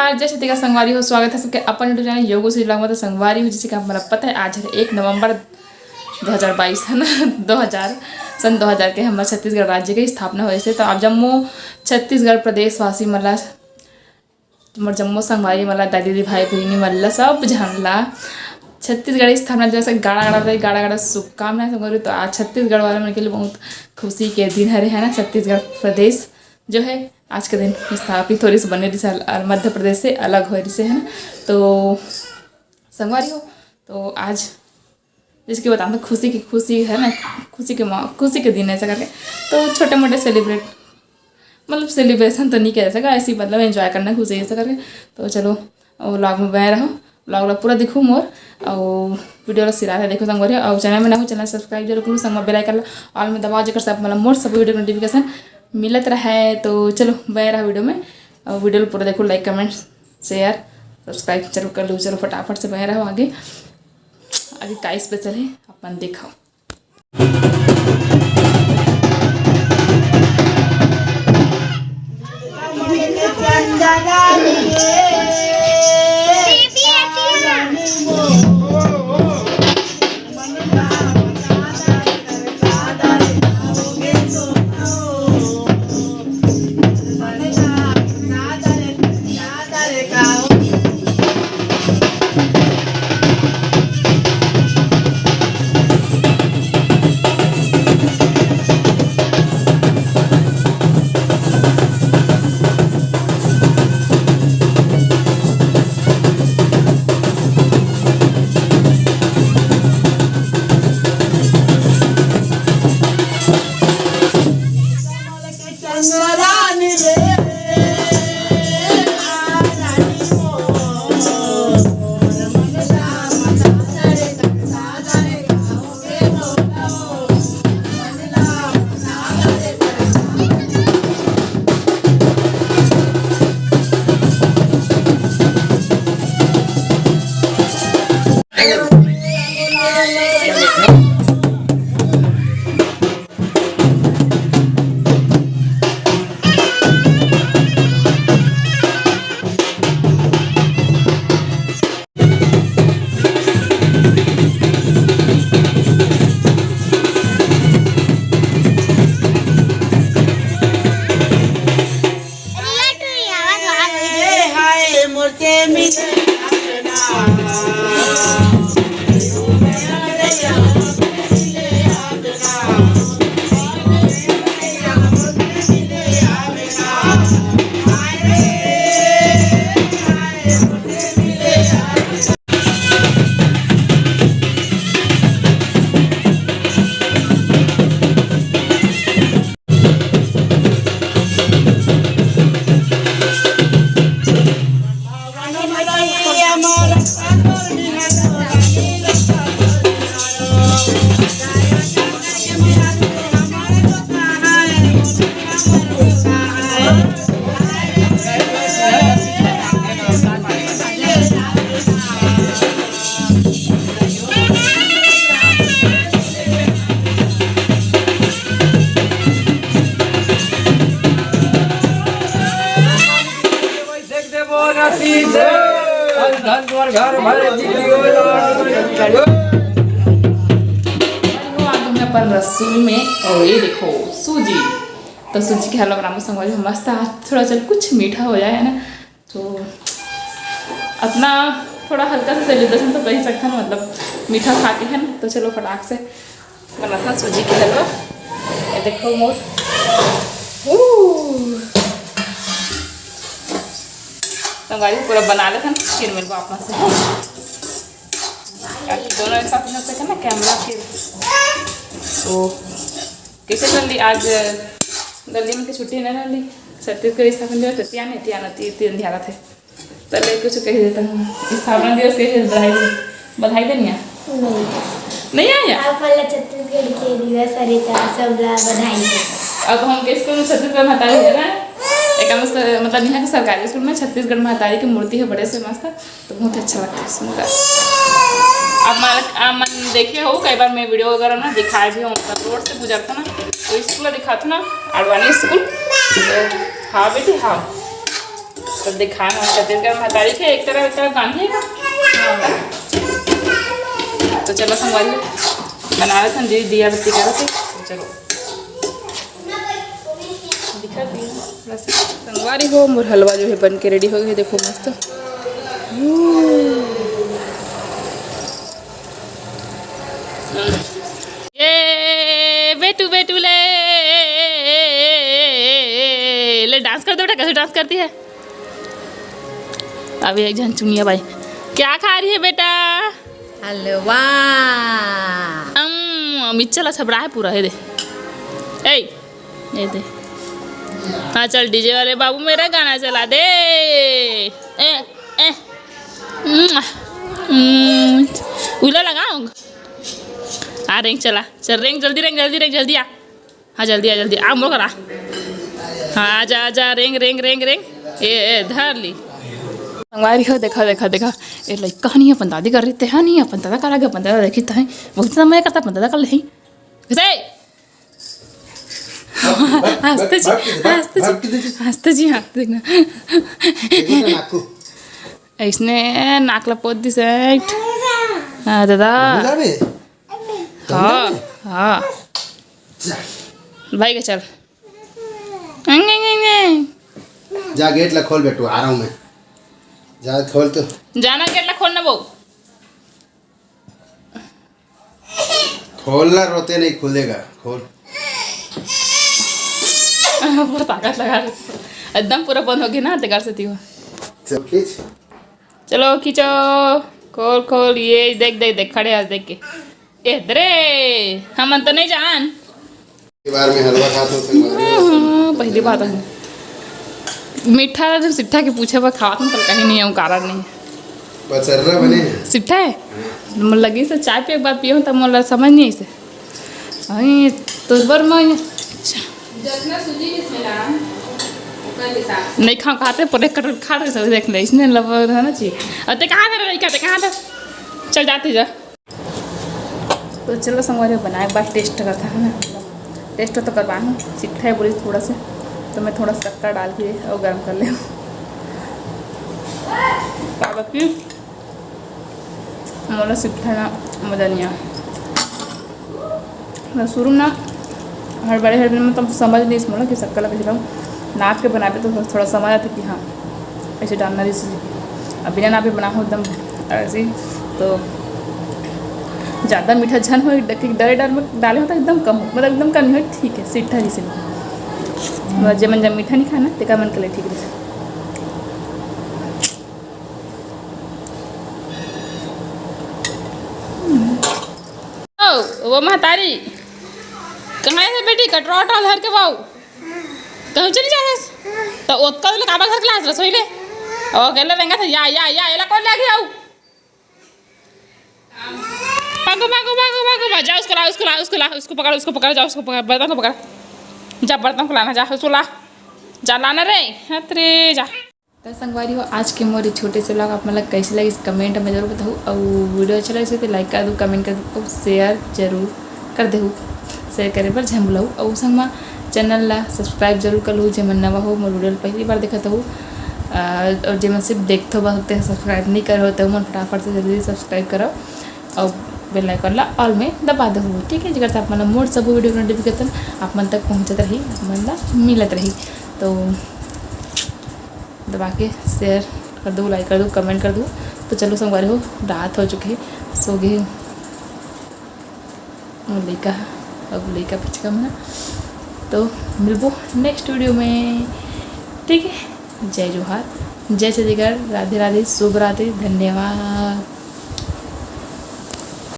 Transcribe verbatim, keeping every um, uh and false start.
जय छत्तीसगढ़ संगवारी हो, स्वागत है सबके अपन YouTube चैनल योगो से vlog में। तो संगवारी हो, जैसे कि आप मन ला पता है, आज है एक नवंबर दो हज़ार बाईस, है ना? दो हज़ार, सन दो हज़ार के हमर छत्तीसगढ़ राज्य के स्थापना होइस हे। तो आप जम्मो छत्तीसगढ़ प्रदेशवासी मन ला, मोर जम्मो संगवारी मन ला, दाई दीदी, भाई बहिनी मन ला, सब झन ला छत्तीसगढ़ स्थापना दिवस के गाड़ा गाड़ा बधाई, गाड़ा गाड़ा शुभकामनाएं संगवारी। तो आज छत्तीसगढ़ वाला मन के लिए बहुत खुशी के दिन हरे, है ना? छत्तीसगढ़ प्रदेश जो है आज के दिन स्थापित होइस, बने रिहिस अल-, अल-, मध्य प्रदेश से अलग होइस, है ना? तो संगवारी हो, तो आज जैसे कि बताऊँ तो खुशी की खुशी है ना, खुशी के मौ-, खुशी के दिन ऐसा करके, तो छोटे मोटे सेलिब्रेट, मतलब सेलिब्रेशन तो नहीं कह सका, ऐसे ही मतलब एंजॉय करना, खुशी ऐसा करके। तो चलो, vlog में बने रहो, vlog ला पूरा देखो मोर, और वीडियो ला सिरा से देखो संगवारी, और चैनल में ना हो, चैनल सब्सक्राइब जरूर करो, संग में बेल आइकन ला ऑल में दबाओ, जेकर से आप मन ला मोर सब वीडियो नोटिफिकेशन मिलत रहे। तो चलो, बने रहो वीडियो में, और वीडियो ला पूरा देखो, लाइक, कमेंट, शेयर, सब्सक्राइब जरूर कर लो। चलो, फटाफट से बने रहो आगे, आगे का स्पेशल है, अपन देखो। देख दे बोल आशीष, धन धन तोर घर भर जिंदगी हो। आज हमने अपन रसोई में, और ये देखो सूजी, तो सूजी के हलवा बनाबो संगवारी हो मस्त। आज थोड़ा चल कुछ मीठा हो जाए, है ना? तो अपना थोड़ा हल्का सा सेलिब्रेशन तो कर ही सकथन, मतलब मीठा खा के, है ना? तो चलो फटाक से बनाथन सूजी के हलवा। ये देखो मोर, ऊ, संगवारी पूरा बना लेथन, फिर मिलबो आप मन से। ताकि दोनों एक साथ मिल सके ना कैमरा फिर। तो कैसे कर ली आज, दल्ली मन के छुट्टी नहीं रहली, छत्तीसगढ़ स्थापना दिवस, तो तिया नहीं, तिया नहीं, ती-, ती अंधियारा थे। तले कुछ कह देता हूँ, स्थापना दिवस के लिए बधाई, बधाई देनी है? नहीं। नहीं आया? आप वाला छत्तीसगढ़ के दिवस, अरे, तो सब ला बधाई हो। अब हम के स्कूल में छत्तीसगढ़ महतारी है ना, एक हम स-, मतलब यहाँ के सरकारी स्कूल में छत्तीसगढ़ महतारी की मूर्ति है बड़े से मस्त, तो बहुत अच्छा लगता है सुंदर। आप मन, आप मन देखे हो, कई बार मैं वीडियो वगैरह ना दिखाए भी हूँ, मतलब रोड से गुजरता ना, तो स्कूल दिखाता ना, आडवाणी स्कूल। तो हाँ बेटी, हाँ। तो दिखा ना, छत्तीसगढ़ महतारी के एक तरफ, एक तरफ गांधी है। तो चलो संगवारी, बनारस हम दीदी दिया बत्ती करो थे। तो चलो, दिखा दी बस। संगवारी हो, मोर हलवा जो है बन के रेडी हो गए, देखो मस्त। ये बेटू, बेटू ले, ले डांस कर दो बेटा, कैसे डांस करती है। अभी एक जन चुनिया बाई क्या खा रही है बेटा? हलवा। अम, मिर्चा ला छबड़ा है पूरा, हे दे। ए, ये दे। हाँ चल, डीजे वाले बाबू मेरा गाना चला दे। ए, ए, मुआ, मुआ। उला लगाओ। आ रेंग चला, चल रेंग, जल्दी रेंग, जल्दी रेंग, जल्दी आ। हाँ जल्दी आ, जल्दी आ, मोर करा। हाँ आजा, आजा, रेंग, रेंग, रेंग, रेंग। ए, ए, धर ली। संगवारी हो, देखा, देखा, देखा। ए लइका नहीं, अपन दादी कर रही ते, हाँ नहीं, अपन दादा कर आगे, अपन दादा देखी तहे। बहुत समय करता, अपन दादा कर ले। कैसे? हंसते जी, हंसते जी, हंसते जी, हंसते ना। देखो ना नाकू। ऐसने नाक ला पोत दिस है। हाँ, दादा। बुला बे। हाँ, हाँ। जा। भाई के चल। जा गेट ला खोल बेटू, आ रहा हूँ मैं। जा खोल तो। जाना गेट ला खोलना वो। खोलना, रोते नहीं खुलेगा, खोल। पूरा ताकत लगा रहे। एकदम पूरा बंद हो गया ना, तेकर से तिहो। चल खींच। चलो खींचो, खोल खोल, ये देख देख देख, खड़े आज देख के। ए दरे, हम तो नहीं जान। के बार में हलवा खात हो संगवारी। हाँ, पहली बात है। मीठा जब सिट्ठा के पूछे बर खावत में तो कहीं नहीं है, कारण नहीं। बचर्रा बने हैं। सिट्ठा है? मोर लगी से चाय पिए के बाद पिए हूँ, तब मोला समझ नहीं आइसे। अई, तो बर मैं जितना सूजी के मिला, ओकर हिसाब। नहीं खा, खाते पर एक कटोरी खा रहे सब, देख ले, इसने लबर है ना जी। और ते कहाँ था लड़का, ते कहाँ था? चल जाते जा। तो चलो संगवारी, बनाए के बाद टेस्ट करता है ना, टेस्ट तो करवा हूँ। सिट्ठा है बोली थोड़ा से, तो मैं थोड़ा शक्कर डाल के और गर्म कर ले। काबर कि मोला सिट्ठा ना मजा नहीं आ। मैं शुरू में ना हड़बड़े हड़बड़े में तब समझ नहीं मोला कि शक्कर ला कैसे डालूँ। नाप के बनाबे तो थोड़ा समझ आते कि हाँ, ऐसे डालना रही चीज़। अब बिना नापे बनाहूँ एकदम ऐसे ही, तो ज़्यादा मीठा झन हो, डरे डाल में डाले हो तो एकदम कम हो, मतलब एकदम कम नहीं हो, ठीक है, सिट्ठा जैसे। मतलब जे मन जब मीठा नहीं खाना, तेकर मन के लिए ठीक रही। ओ, वो महतारी, कहाँ है बेटी? कटरा उटरा धर के बाऊ, कहूँ चली जाए। तो ओतका ले काबर घर क्लास रसोई ले। ओ, अकेले रहेंगे तो या, या, या, एला कौन ले गया? भागो, भागो, भागो, भागो, भागो, जा उसको ला, उसको ला, उसको ला, उसको पकड़, उसको पकड़, जा उसको पकड़, बर्तन को पकड़। जा बर्तन को लाना, जा उसको ला। जा लाना रे, हत रे, जा। तो संगवारी हो, आज के मोर छोटे से vlog आप मन ला कैसे लगिस, comment में जरूर बताहू। और video अच्छा लगिस तो like कर दू, comment कर दू, और share जरूर कर देहू। Share करे बर झन भुलाहू। और संग मा channel ला subscribe जरूर कर लू, जे मन नवा हो, मोर video ला पहली बार देखत हो। आ, और जे मन सिर्फ देखत हो, बस ओते subscribe नहीं करे हो, तो मन फटाफट से जल्दी subscribe करो और bell icon ला all में दबा दो, ठीक है? जेकर से आप मन ला मोर सबो video के notification आप मन तक पहुँचत रही, आप मन ला मिलत रही। तो दबा के share कर दो, like कर दो, comment कर दो। तो चलो संगवारी हो, रात हो चुके, सो गए मोर लइका, अब लइका पिचका मना। तो मिलबो next video में, ठीक है? जय जोहार, जय छत्तीसगढ़, राधे राधे, शुभ रात्रि, धन्यवाद।